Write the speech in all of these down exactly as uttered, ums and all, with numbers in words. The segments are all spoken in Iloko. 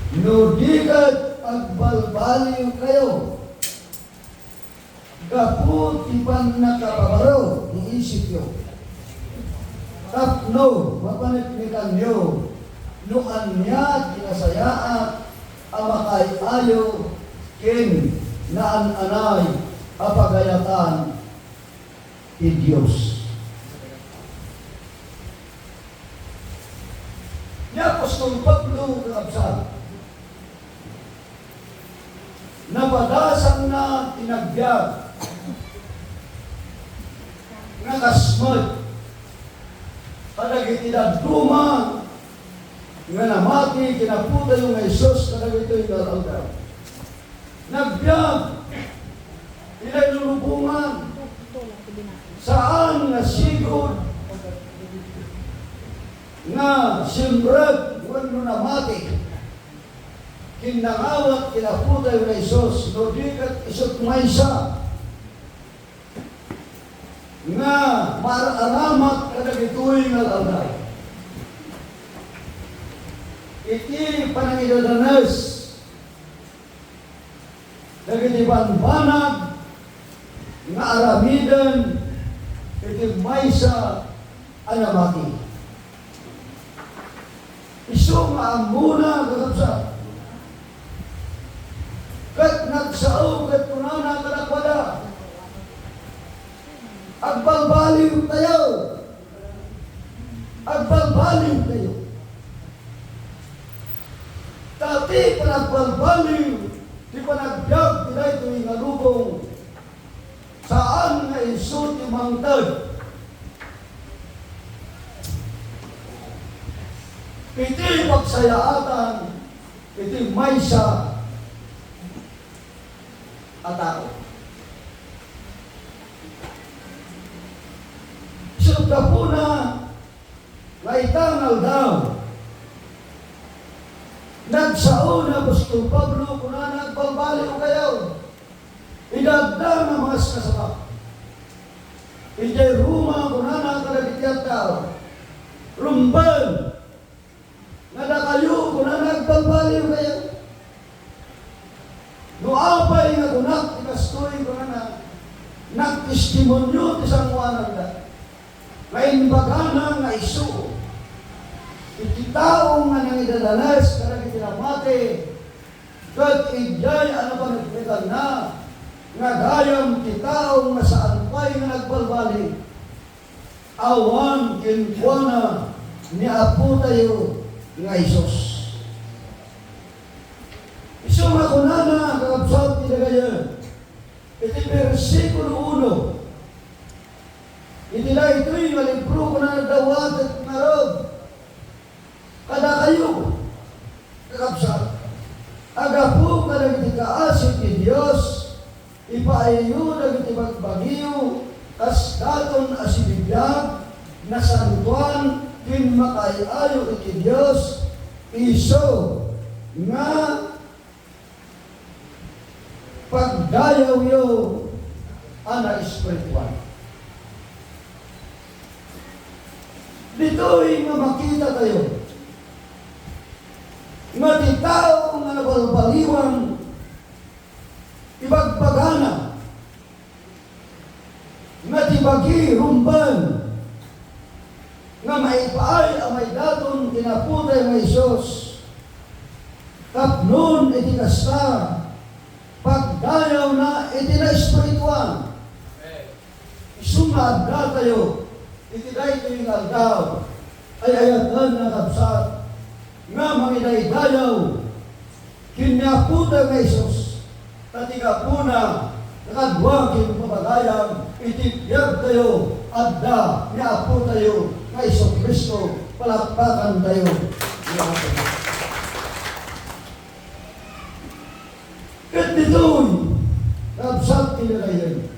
No di ket agbalbaliwkayo gapu ti pannakapabaro ti isipyo, tapno mapaneknekanyo no ania ti nasayaat a makaay-ayo ken naan-anay a pagayatan ti Dios. Ni apostol Pablo, kakabsat, napadasangna ti nagbiag nga kas met kadagiti dadduma nga namati ken Apotayo nga Jesus kadagitoy nga aldaw. Nagbiag ti nailulubongan. Saan nga sigud nga simrek wenno namati. Ket nangawat ken Apotayo nga Jesus, no di ket isut' maysa nga maaramat kadagitoy nga aldaw. Iti panangidadanes dagiti bambanag nga aramiden iti maysa a namati. Isu nga ammona, kakabsat, ket nagsao ket kunana kadakuada, "Agbalbaliwtayo! Agbalbaliwtayo!" Ta ti panagbalbaliw ti panagbiag ti daytoy nga lubong, saan nga isu ti mangted iti pagsayaatan iti maysa a tao. Isu gapuna nga ita nga aldaw, nagsao ni apostol Pablo, kunana, "Agbalbaliwkayo." Idadda nga mga kasaba. Idiay Roma, kunana kadagiti tattao, "Rumben nga dakayo, kunana, agbalbaliwkayo." No apay nga kunak ti kastoy, kunana, nagtestimonio ti sangoananda nga imbagana nga isu iti tao nga nangidadanes kadagiti namati, ket idiay a napaneknekanna nga gayam ti tao nga saan pay nga nagbalbaliw. Awan kenkuana ni Apotayo nga Jesus. Isu nga kunana, kakabsat, ti dagayen, iti bersikulo uno, iti daytoy nga libro, kunana, dawatek ngarud kadakayo, kakabsat, a gapu kadagiti kaasi ti Dios, ipaayyo dagiti bagbagiyo, kas daton a sibibiag, nasantoan, ken makaay-ayo iti Dios, isu nga pagdayawyo a naespirituan. Ditoy nga makitatayo nga ti tao nga nabalbaliwan, ibagbagana nga ti bagi rumben nga maipaay a maidaton ken Apotayo nga Jesus. Tapnon iti kasta, pagdayawna iti naespirituan. Isu nga addatayo iti daytoy nga aldaw, ay-ayaten, kakabsat, nga mangidaydayaw ken ni Apotayo nga Jesus, ta ti gapuna, nakadua ken pabagayam iti biagtayo, adda ni Apotayo nga Jesu-Cristo. Palakpakantayo ni Apo. Ket ditoy, kabsat, kinalayan,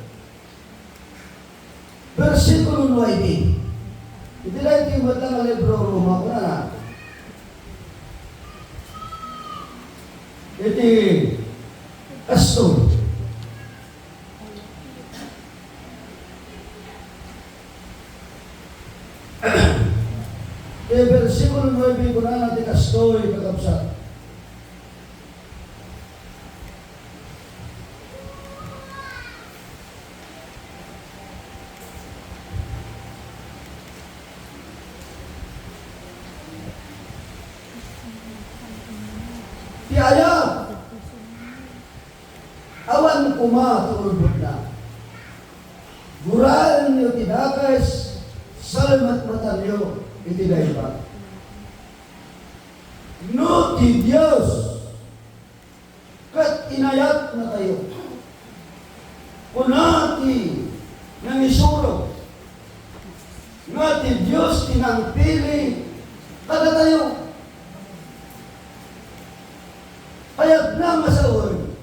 bersikulo nuebe. Iti daytoy met nga libro, Roma, kunana, iti kastoy. Iti bersikulo nuebe, kunana ti kastoy, kakabsat. Ti ayat, awan koma ti ulbodna. Guraenyo ti dakes, salemetmetanyo iti naimbag. No ti Dios ket inayatnatayo. Kuna ti nangisuro nga ti Dios ti nangpili kadatayo. Kayatna nga sawen,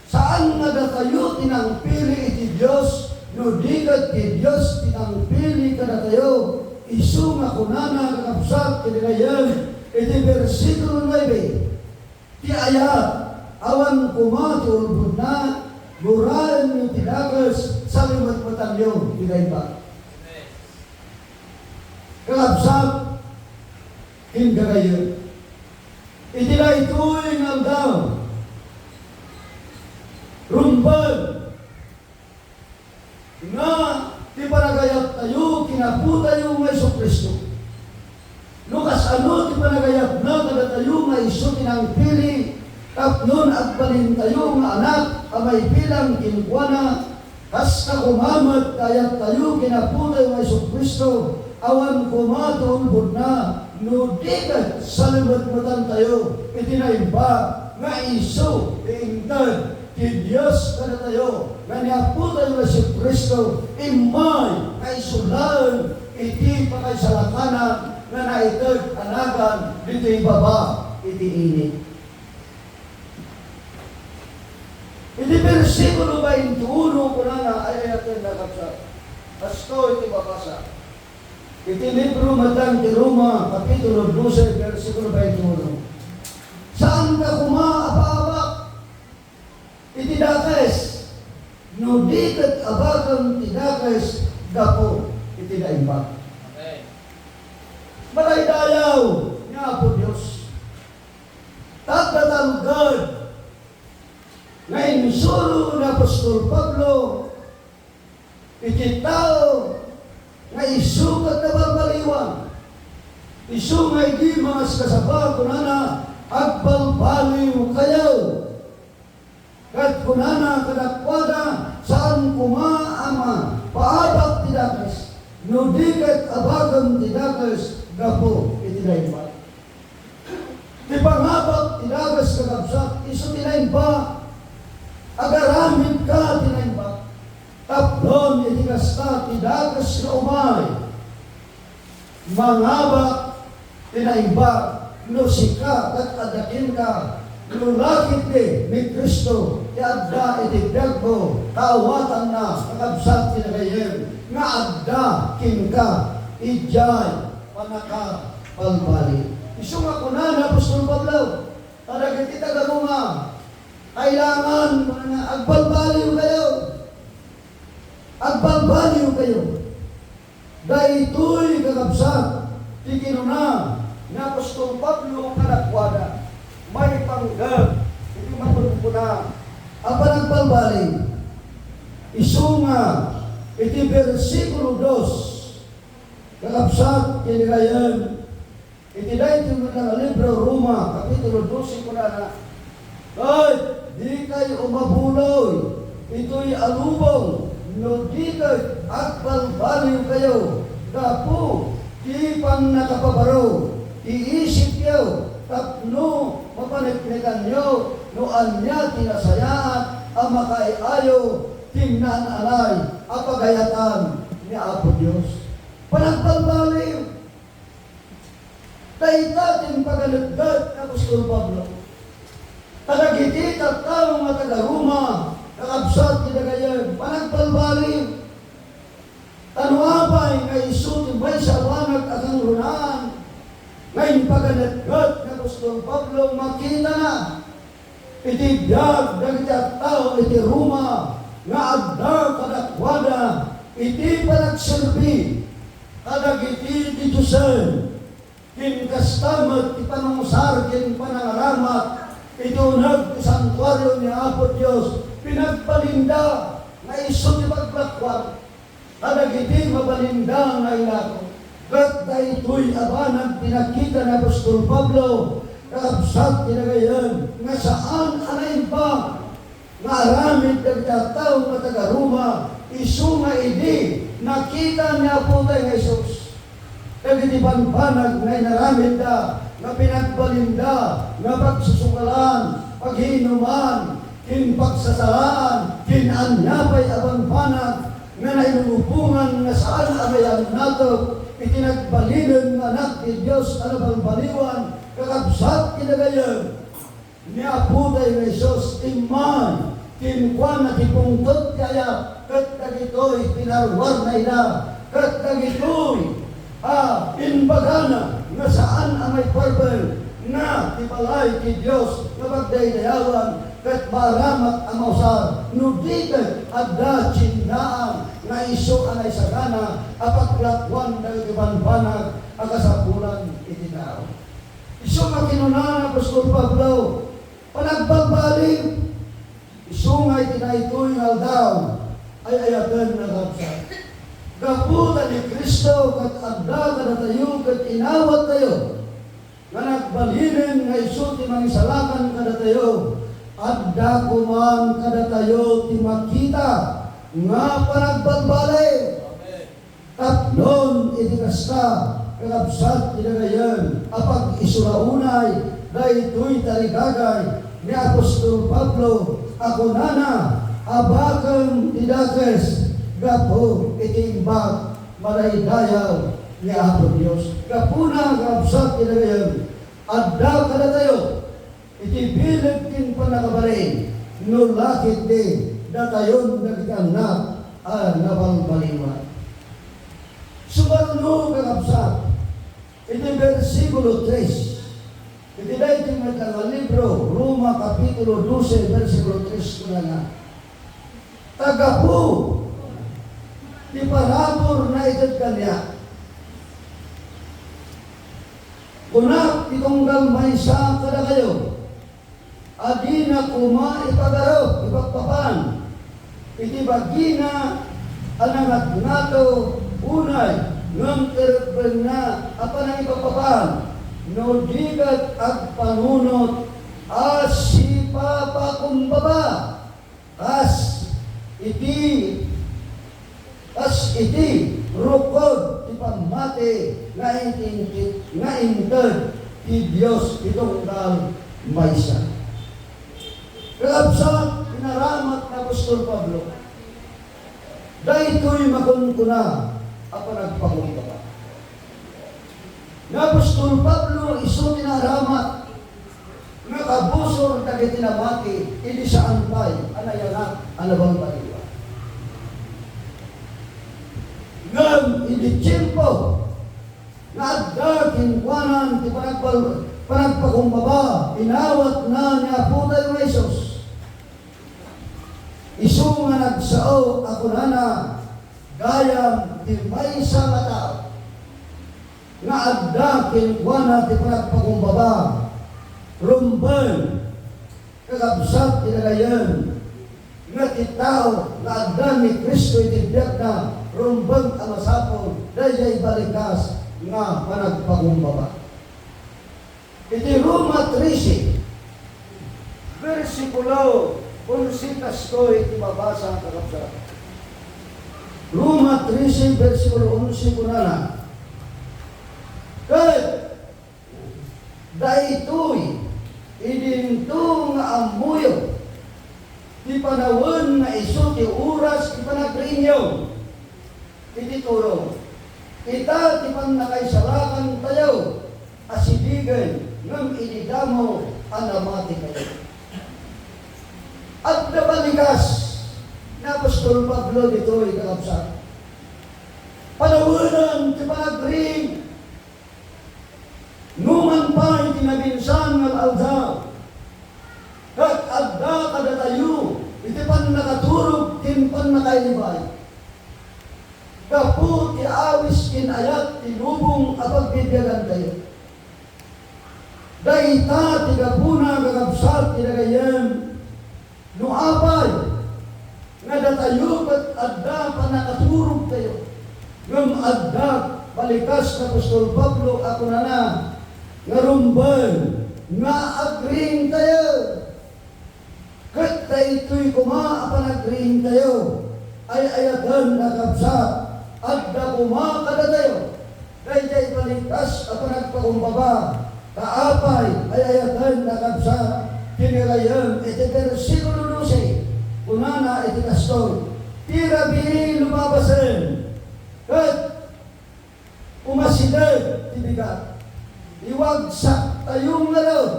saan nga datayo ti nangpili iti Dios, no di ket ti Dios ti nangpili kadatayo. Isu nga kunana, kakabsat, iti dayta iti bersikulo nuebe, ti ayat, awan koma ti ulbodna, guraenyo ti dakes, salemetmetanyo ti naimbag. Kakabsat, ken gagayyem, iti daytoy nga aldaw, rumbeng nga ti panagayattayo ken Apotayo nga Jesu-Cristo. No kasano ti panagayatna kadatayo nga isu ti nangpili tapno agbalintayo nga anak a maibilang kenkuana, kasta koma met ti ayattayo ken Apotayo nga Jesu-Cristo, awan koma ti ulbodna, no di ket salemetmetantayo iti naimbag nga isu ti inted ti Dios kadatayo, nga ni Apotayo nga Jesu-Cristo, immay nga isu laeng iti pakaisalakanan nga naited a nagan ditoy baba iti init. Iti bersikulo bainte uno, kunana, ay-ayatenna, kabsat. Kastoy ti mabasa. Iti libro met laeng ti Roma, Kapitulo dose, bersikulo bainte uno. Saanka koma a paabak iti dakes, no di ket abakam ti dakes gapu iti naimbag. Amen. Madaydayaw nga Apo Dios. Tagdatalged nga insuro ni apostol Pablo iti tao nga isu ket nabalbaliwan. Isu nga idi mangaskasaba, kunana, "Agbalbaliwkayo." Ket kunana kadakuada, "Saan koma a mapaabak ti dakes, no di ket abakam ti dakes gapu iti naimbag." Ti pangabak ti dakes, kakabsat, isu ti naimbag. Agaramidka ti naimbag. Tapno iti kasta ti dakes nga umay. Mangabak ti naimbag no sika ket adda kenka, no la ketdi ni Cristo ti adda iti biagmo, kaawatanna, kakabsat ti nagayyem, nga adda kenka idiay pannakabalbaliw. Isu nga kuna ni apostol Pablo kadagiti taga-Roma, kailangan nga agbalbaliwkayo. Agbalbaliwkayo. Daytoy, kakabsat, ti kinuna ni apostol Pablo kadakuada, maipanggep iti makunkuna a panagbalbaliw. Isu nga iti bersikulo dos, kakabsat, ken gagayyem, iti daytoy met nga libro, Roma, Kapitulo dose, kunana, "Ket dikay umabuloy itoy a lubong, no di ket agbalbaliwkayo gapu ti pannakapabaro ti isipyo tapno mapaneknekanyo no ania ti nasayaat a makaiayo ti naan-anay a pagayatan ni Apo Dios." Panagbalbaliw. Dayta ti impaganetget ni apostol Pablo kadagiti tattao nga taga-Roma, kakabsat, ken gagayyem, panagbalbaliw. Ta no apay nga isu ti maysa a banag a kangrunaan nga impaganetget ni apostol Pablo, makitana iti biag dagiti tattao iti Roma nga adda kadakuada iti panagserbi kadagiti didiosen, ken kasta met ti panangusar ken panangaramat iti uneg ti santuario ni Apo Dios. Pinagbalinda nga isu ti paglakuan kadagiti mabalinda nga ilako. Ket daytoy a banag ti nakita ni apostol Pablo, Kakabsat ti dagayen nga saan a naimbag nga aramid dagiti tattao nga taga-Roma, isu nga idi nakita ni Apotayo nga Jesus dagiti bambanag nga inaramidda, nga pinagbalinda, nga pagsusukalan, paghiinuman, ken pagsasalaan, ken ania pay a bambanag nga nailulupongan nga saan a mayannatep iti nagbalinen nga Anak ti Dios a nabalbaliwan, kakabsat ti dagayen. Ni Apotayo nga Jesus, immay, kenkuana ti pungtot ti ayat, ket dagitoy pinaruarna ida, ket dagitoy a imbagana nga saan a maiparbeng nga ti balay ti Dios nga pagdaydayawan, ket maaramat a mausar no di ket adda tiendaam nga isu a naisagana a paglakuan dagiti bambanag a kasapulan iti tao. Isu nga kinuna ni apostol Pablo, panagbalbaliw. Isu nga iti daytoy nga aldaw ay ayaten nga kabsat. Gapu ta ni Cristo ket adda kadatayo ket inawattayo nga nagbalinen nga isu ti mangisalakan kadatayo, adda koma kadatayo ti makita nga panagbalbaliw. Tapnon iti kasta, kakabsat ti dagayen a pag-isura unay daytoy tarigagay ni apostol Pablo a kunana, "Abakem ti dakes gapu iti imbag madaydayaw ni Apo Dios." Gapuna, kakabsat ti dagayen, adda kadatayo iti bileg ken pannakabalin, no la ketdi datayon dagiti annak a nabalbaliwan. Sumaruno, kakabsat, iti bersikulo tres, iti daytoy met nga libro, Roma Kapitulo dose, bersikulo tres, kunana, "Ta gapu ti parabur nga ited kaniak, kunak ti tunggal maysa kadakayo, a dina koma ipagarup, ipagpapan iti bagina a nangatngato unay ngem ti rebbengna a panangipagpapan, no di ket agpanunot a sipapakumbaba." Kas iti, kas iti rukod ti pammati nga intintit, nga inted ti Dios ti tunggal maysa. Kakabsat, inaramat ni apostol Pablo daytoy makunkuna a panagpakumbaba. Ni apostol Pablo isu ti naaramat nga kabusor dagiti namati idi saan pay a nayanak a nabalbaliwan. Ngem idi tiempo nga adda kenkuana ti panagbal-, panagpakumbaba, inawatna ni Apotayo nga Jesus. Isu nga nagsao a kunana, gayam ti maysa nga tao nga adda kenkuana ti panagpakumbaba, rumbeng, kakabsat ti dagayen, nga ti tao nga adda ni Cristo iti biagna, rumbeng a masapul daydiay balikas nga panagpakumbaba. Iti Roma trese, bersikulo onse, kastoy ti mabasa, kakabsat. Roma trese, bersikulo onse, kunana, ket daytoy idinto nga ammoyo ti panawen nga isu ti oras ti panagriingyo iti turong. Ita ti pannakaisalakantayo a sibigen, ngem idi damo a namatikayo. Adda balikas ni apostol Pablo ditoy, kakabsat. Panawenen ti panagriing. Numan pay ti nabinsan nga aldaw, ket adda kadatayo iti pannakaturog ken pannakailibay. Gapu ti awis ken ayat ti lubong a pagbibiagantayo. Dayta ti gapuna, kakabsat, ti dagayen, no apay nga datayo ket adda pannakaturogtayo, ngem adda balikas ni apostol Pablo a kunana nga rumbeng nga agriingtayo. Ket daytoy koma a panagriingtayo, ay-ayaten a kabsat, adda koma kadatayo daydiay balikas a panagpakumbaba. Ta apay, ay-ayaten a kabsat, ti nagayem iti bersikulo dose, kunana iti kastoy, "Ti rabii lumabasen, ket umasideg ti bigat." Iwagsaktayo ngarud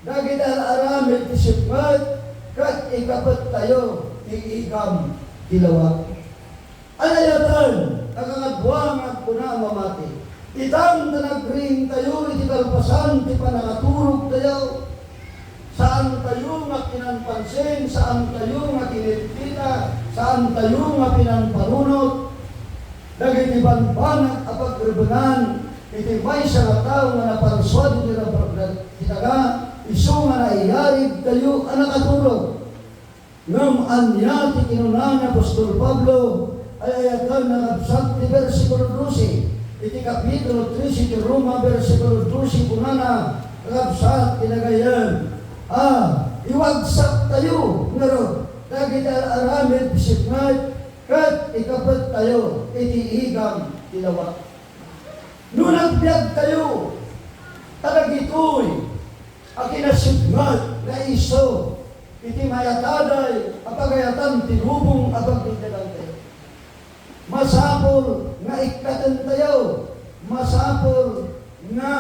dagiti ar-aramid ti sipnget, ket ikapettayo ti igam ti lawag. Ay-ayaten a kakadua nga agkuna a mamati. Itan ta nagriingtayo iti kalpasan ti pannakaturogtayo. Saantayo nga kinanpansin, saantayo nga kinitita, saantayo nga pinanpanunot dagiti banbanag a pagrebengan iti maysa nga tao nga naparsuad iti rabarbar ti daga, isu nga naiyarigtayo a nakaturog. Ngem ania ti kinuna ni apostol Pablo? Ay-ayaten a kabsat ti bersikulo dose. Iti kapitulo trese ti Roma, bersikulo dose, kunana, kabsat ti nagayem, a, iwagsaktayo ngarud dagiti ar-aramid ti sipnget, ket ikapettayo iti igam ti lawag. No nagbiagtayo kadagitoy a kinasipnget nga isu iti mayataday a pagayatan ti lubong a pagbibiagantayo, masapul nga ikkatentayo, masapul nga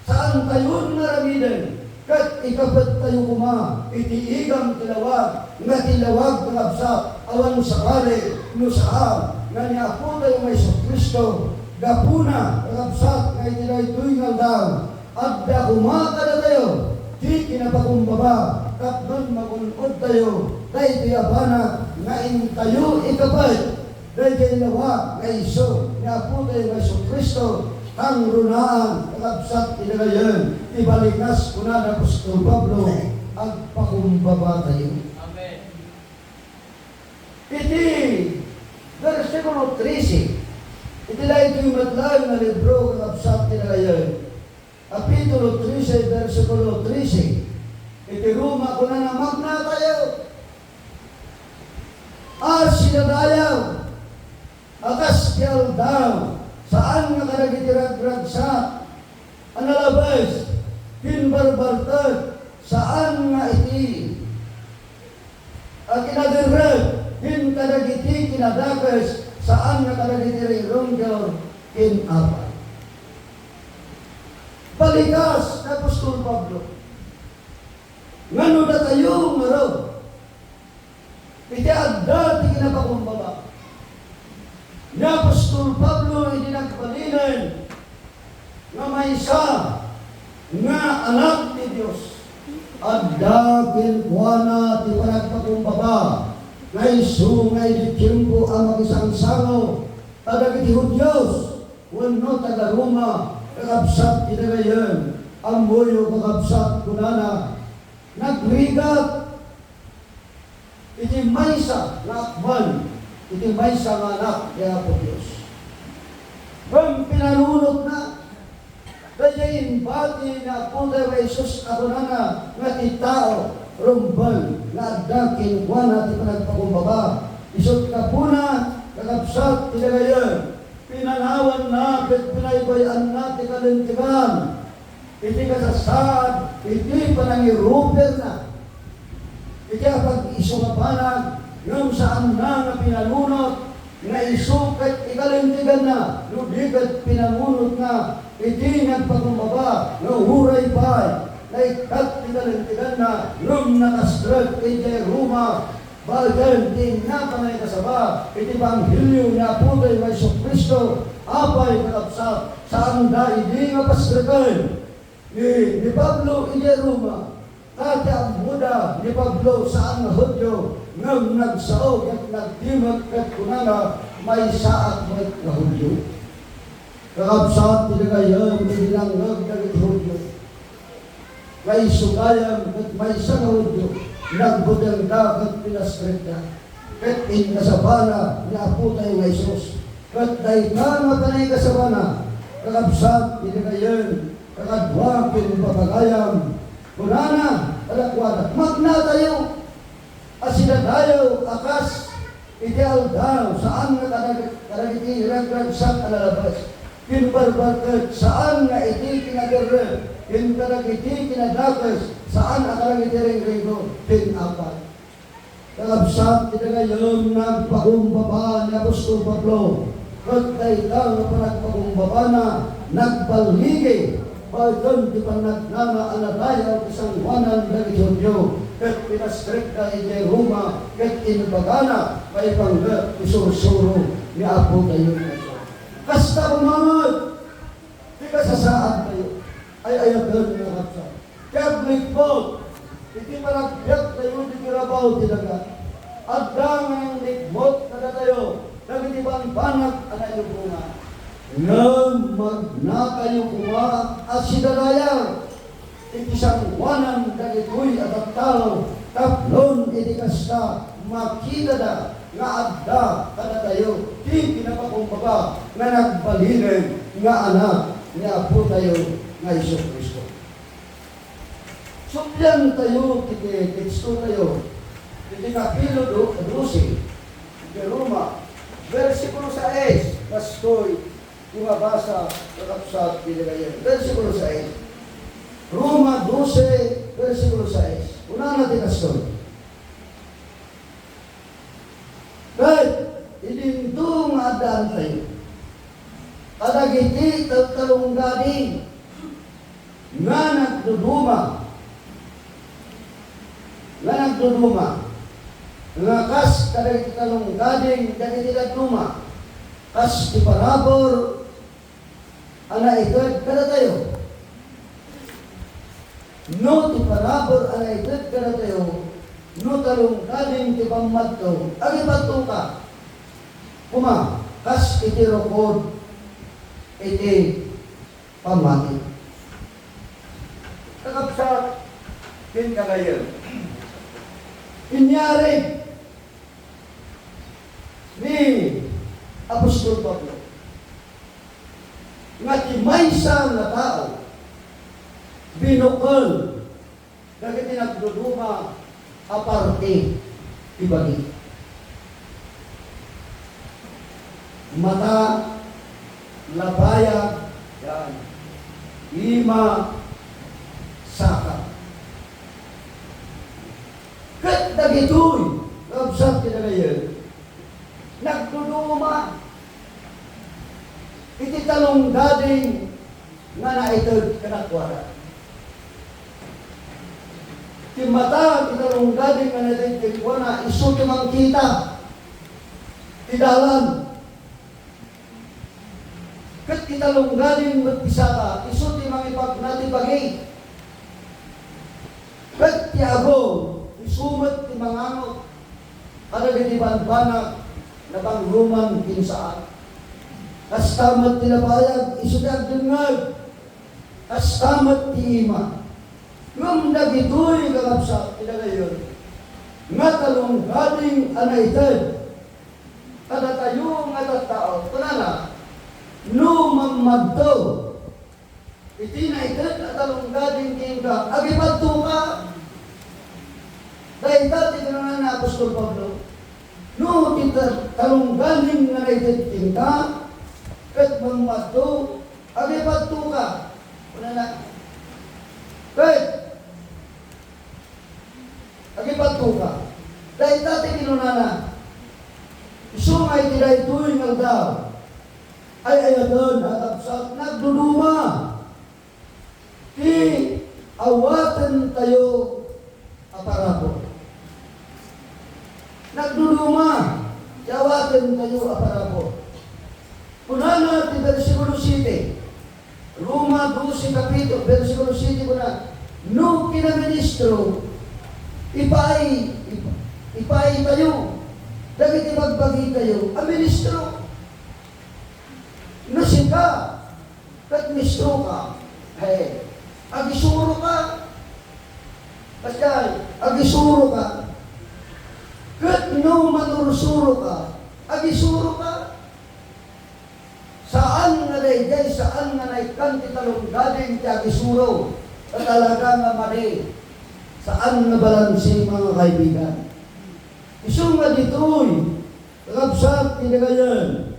saantayon nga aramiden, ket ikapettayo koma iti igam ti lawag, nga ti lawag, kakabsat, awan sakali no saan nga ni Apotayo nga Jesu-Cristo, gapuna, kakabsat, nga iti daytoy nga aldaw, adda koma kadatayo ti kinapakumbaba, tapno magun-odtayo daytoy a banag nga intayo ikapet daydiay lawag nga isu ni Apotayo nga Jesu-Cristo, kangrunaan, kakabsat, ti nagayem ti balikas, kuna ni apostol Pablo, agpakumbabatayo. Amen. Iti bersikulo trese, iti daytoy met laeng nga libro, kakabsat, ti nagayem, kapitulo trese, bersikulo trese, iti Roma, kunana, magnatayo a sidadayaw a kas ti aldaw, saan nga kadagiti ragragsak a nalabes ken barbartek, saan nga iti a kinaderrep ken kadagiti kinadakes, saan nga kadagiti rirungger ken apay. Balikas ni apostol Pablo nga no datayo ngarud iti adda ti kinapakumbaba. Ni apostol Pablo idi nagbalinen nga maysa nga anak ti Dios, adda kenkuana ti panagpakumbaba nga isu nga idi tiempo a makisangsango kadagiti Judios wenno taga-Roma, kakabsat, ti nagayem, ammoyo, kakabsat, kunana, nagrigat iti maysa nga akman iti maysa nga anak ti Apo Dios. Ngem pinanunotna daydiay imbati ni Apotayo nga Jesus a kunana nga ti tao rumbeng nga adda kenkuana ti panagpakumbaba. Isut' gapuna, kakabsat, ti dagayem, pinanawanna ket pinaybay-anna ti kalintegan iti kasasaad iti panangiruperna iti apag-isu nga banag, ngem saanna nga pinanunot nga isu ket ikalinteganna, no di ket pinanunotna iti nagpakumbaba nga uray pay naikkat ti kalinteganna, ngem nakasdrek idiay Roma. Baeten ti inna panaykasaba iti ebanghelio ni Apotayo nga Jesu-Cristo. Apay, kakabsat, saanda idi nga pasdeken ni, ni Pablo idiay Roma? Ta ti ammoda ni Pablo, saan nga Judio, ngem nagsao ket nagdimmek ket kunana, "Maysaak met nga Judio." Kakabsat, ti nagayem iti nangngeg dagiti Judio. Nga isu gayam ket maysa nga Judio, nagbutengda ket pinasdrekda. Ket inkasabana ni Apotayo nga Jesus. Ket dayta nga panaykasabana, kakabsat, ti nagayem, kakadua ken papagayam, Nagragsak a nalabes ken barbarket, saan nga iti kinaderrep ken kadagiti kinadakes, saan a kadagiti ringringgo ken apay. Kakabsat, iti gayam, nagpakumbaba ni apostol Pablo, ket dayta nga panagpakumbabana nagballigi baeten ti pannagnana a nadayaw ti sangoanan dagiti Judio, ket pinastrekda idiay Roma, ket imbagana maipanggep ti sursuro ni Apotayo nga Dios. Kasta koma met ti kasasaadtayo. Ay-ayaten nga kakabsat, ti agrikbut iti panagbiagtayo iti rabaw ti daga. Adda nga nangnikbut kadatayo dagiti bambanag a nailubongan. Ngem magnatayo koma a sidadayaw iti sangoanan dagitoy a tattao, tapno iti kasta, makitada nga adda kadatayo ti kinapakumbaba nga nagbalinen nga Anak ni Apotayo nga Jesu-Cristo. Sukliantayo ti tekstotayo iti kapitulo do-, dose iti Roma, bersikulo sais, kastoy ti mabasa, kakabsat, iti gayam. Bersikulo sais. Roma dose, bersikulo sais. Kunana ti kastoy. Ket idinto nga addaantayo kadagiti taltalonggading nga nagduduma, nga nagduduma, nga kas kadagiti talonggading dagiti dadduma, kas ti parabur a naited kadatayo. No ti parabur a naited kadatayo, no talonggading ti pammadto, agipattoka koma kas iti rukod iti pammati. Kakabsat ken kagayem, inyari ni apostol Pablo nga ti maysa nga tao binukel dagiti nagduduma a parte ti bagi. Mata, labayag, yan. Ima, saka. Ket dagitoy, kabsat ti dagayen, nagduduma iti talonggading nga naited kadakuada. Ti mata ti talonggading nga naited kenkuana, isu ti mangkita ti dalan. Ket ti talonggading met ti saka, isu ti mangipagna ti bagi. Ket ti agong, isu met ti mangangot kadagiti bambanag, napangruman ken saan. Kasta met ti labayag, isu ti agdengngeg. Kasta met ti ima. Ngem dagitoy, kakabsat, ti dagayen nga talonggading a naited kadatayo nga tattao, kunana, no mammadto iti naited a talonggading kenka, agipattoka. Dayta ti kinunana ni apostol Pablo. No ti ta-, talonggading nga naited kenka ket mammadto, agipattoka. Kunana, ket agipattoka. Dayta ti kinunana. Isu nga iti daytoy nga aldaw, ay-ayaten a kabsat, nagduduma ti awatentayo a parabur. Nagduduma ti awatentayo a parabur. Kunana ti bersikulo siete, Roma dose kapitu-, bersikulo siete, kuna, no kinaministro, ipaay, ipa-, ipaaytayo dagiti bagbagitayo a ministro. No sika, ket ministro ka, eh, agisuro ka. Kasdiay, agisuro ka. Ket no manursuro ka, agisuro ka. Saan nga daydiay, saan nga naikkan ti talonggading ti agisuro, ta talaga nga madi. Saan nga balanse, mga kaibigan. Isu nga ditoy, kakabsat, ti dagayen.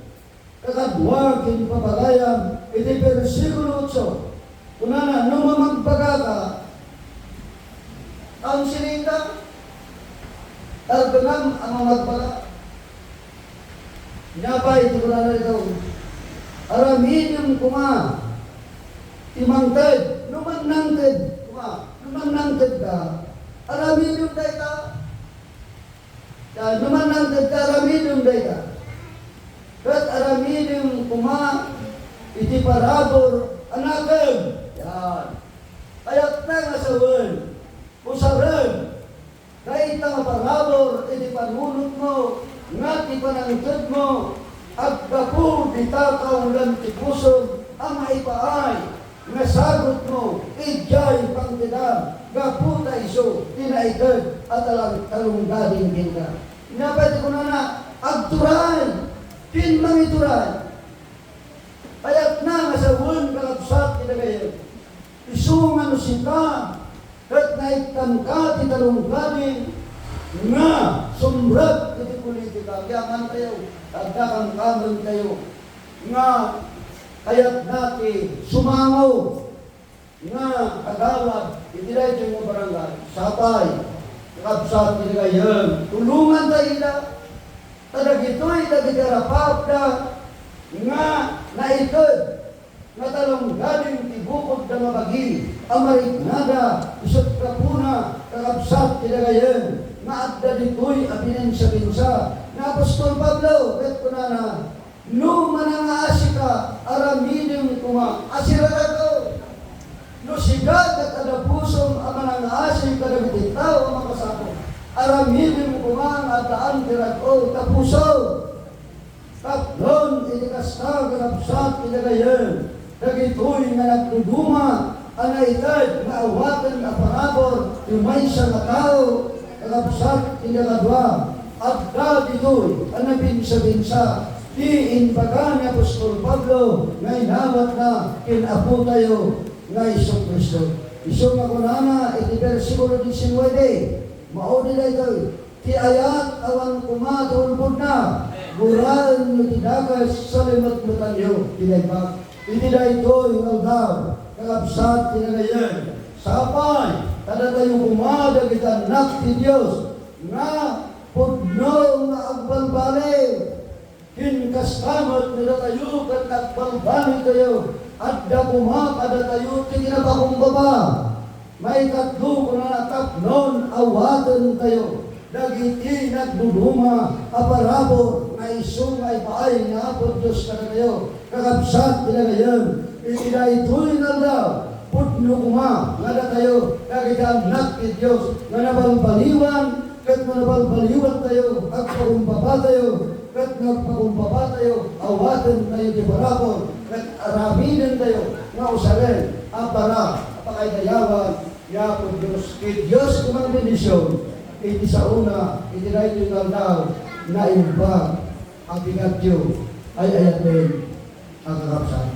Kakadua ken papagayam iti bersikulo otso, kunana, "No mamagbagaka, kaunsilita, talbenam a mamagbaga." Nia pay ti kunana ditoy, "Aramidem koma ti mangted." No mannangted koma, no mannangtedka, aramidem dayta. Yan, no mannangtedka, aramidem dayta. Ket aramidem koma iti parabur a nakem. Yan. Kayatna nga sawen, usaren dayta nga parabur iti panunotmo, nga ti panangtedmo aggapu dita kaulagan ti pusom a maipaay nga sagutmo idiay pangtedam gapu ta isu ti naited a talang-, talonggading kenka. Nia pay ti kunana, agturay ken mangituray. Kayatna nga sawen, kakabsat, ti dagayem. Isu nga no sika ket naikkanka ti talonggading nga sumrek iti politika, ket amantayo, adda kamkamentayo nga kayatna ti sumango nga agawad iti daytoy nga barangay. Sapay, kakabsat, ti dagayem, tulonganta ida. Ta dagitoy dagiti arapapda nga naited nga talonggading ti bukodda nga bagi a mariknada, isut' gapuna, kakabsat, ti dagayem, nga adda ditoy a binensa-bensa ni apostol Pablo, ket kunana, "No manangaasika, aramidem koma a siraragko." No sika ket adda pusom a manangaasi kadagiti tao a makasapul, aramidem koma nga addaan ti rag-o ta puso. Tapnon iti kasta, kakabsat, ti dagayem, dagitoy nga nagduduma a naited nga awaten a parabur ti maysa nga tao, kakabsat, ti nakadua, adda ditoy a nabinsa-binsa ti imbaga ni apostol Pablo nga inawatna ken Apotayo nga Jesu-Cristo. Isu nga kunana iti bersikulo diecinueve, maudi daytoy, "Ti ayat awan koma ti ulbodna, guraenyo ti dakes, salimetmetanyo ti naimbag." Iti daytoy nga aldaw, kakabsat, ti dagayem, sapay ta datayo koma dagiti annak ti Dios nga pudno nga agbalbaliw. Ken kasta met no datayo ket nagbalbalitayo, adda koma kadatayo ti kinapakumbaba. Maikatlo, kunana, tapnon awatentayo dagiti nagduduma a parabur nga isu nga ipaay ni Apo Dios kadatayo. Kakabsat, ti dagayem, iti daytoy nga aldaw, pudno koma nga datayo dagiti annak ti Dios nga nabalbaliwan, ket no nabalbaliwantayo, agpakumbabatayo, ket nagpakumbabatayo, awatentayo ti parabur, ket aramidentayo nga usaren a para a pakaidayawan ni Apo Dios. Ti Dios ti mangbendision iti saona, iti daytoy nga aldaw, naimbag a bigatyo, ay-ayaten a kakabsat.